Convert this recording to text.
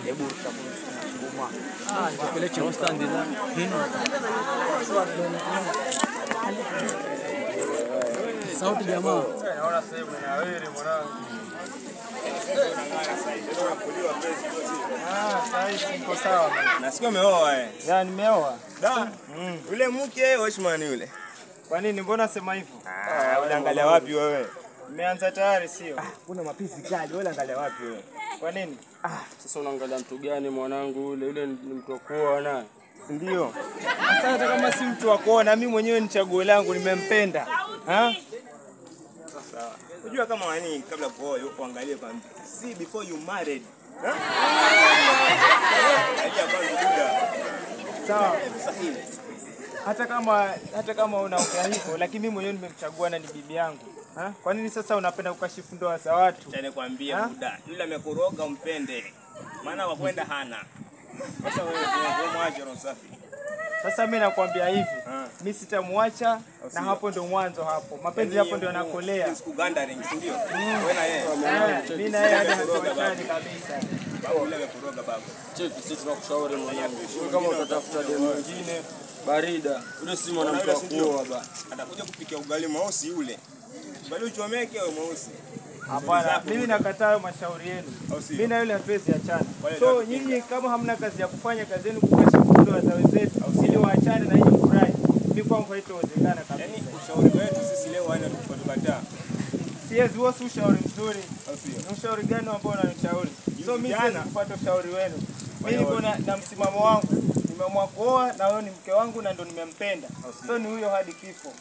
Hebu sukuma. Ah, nipeleke stand la. Sauti jamaa. Naona sasa na wewe mwanangu. Ah, sasa niko sawa. Nasikia umeoa eh. Ya nimeoa. Da. Yule mke Oshman yule. Kwa nini mbona sema hivyo? Ah, unaangalia wapi wewe? Nimeanza tayari sio? Ah, kuna mapizi kali, wewe unaangalia wapi wewe? Kwa nini? Ah, sasa unaangalia mtu gani mwanangu yule? Yule ni mtu wa kuoa naye. Ndio. Sasa hata kama si mtu wa kuoa na mimi mwenyewe ni chaguo langu nimempenda. Ha? Sawa. Unajua kama wani kabla kuoa uangalie kwa mtu. See before you married. Ha? Sawa. Hata kama unaongea hivyo lakini mimi mwenyewe nimemchagua na ni bibi yangu. Ha? Kwa nini sasa unapenda kukashifu ndoa za watu? Acha nikwambie muda. Yule amekuroga umpende. Maana wa kwenda hana. Sasa wewe mwache roho safi. Sasa mimi nakwambia hivi, mimi sitamwacha na hapo ndo mwanzo hapo. Mapenzi hapo ndio yanakolea. Uganda ring, si ndio? Wewe na yeye. Mimi na yeye hatuachani kabisa. Babu yule amekuroga babu. Cheki sisi tunakushauri mwanangu. Wewe kama utatafuta demu mwingine barida, yule si mwanamke wa kuoa ba. Atakuja kupikia ugali mweusi yule. Ugali uchomeke au mweusi? Hapana, mimi nakataa mashauri yenu. Mimi na yule hatuwezi achana. So nyinyi kama hamna kazi ya kufanya, kazi yenu kukashifu ndoa za wenzetu ili waachane na nyinyi mfurahi. Mimi kwangu haitowezekana kabisa. Yaani ushauri wetu sisi leo wana tukataa. Siwezi, huo si ushauri mzuri. Ni ushauri gani ambao unanishauri? So mimi siwezi kufuata ushauri wenu. Mimi niko na msimamo wangu. Nimeamua kuoa na wewe ni mke wangu na ndo nimempenda. So ni huyo hadi kifo.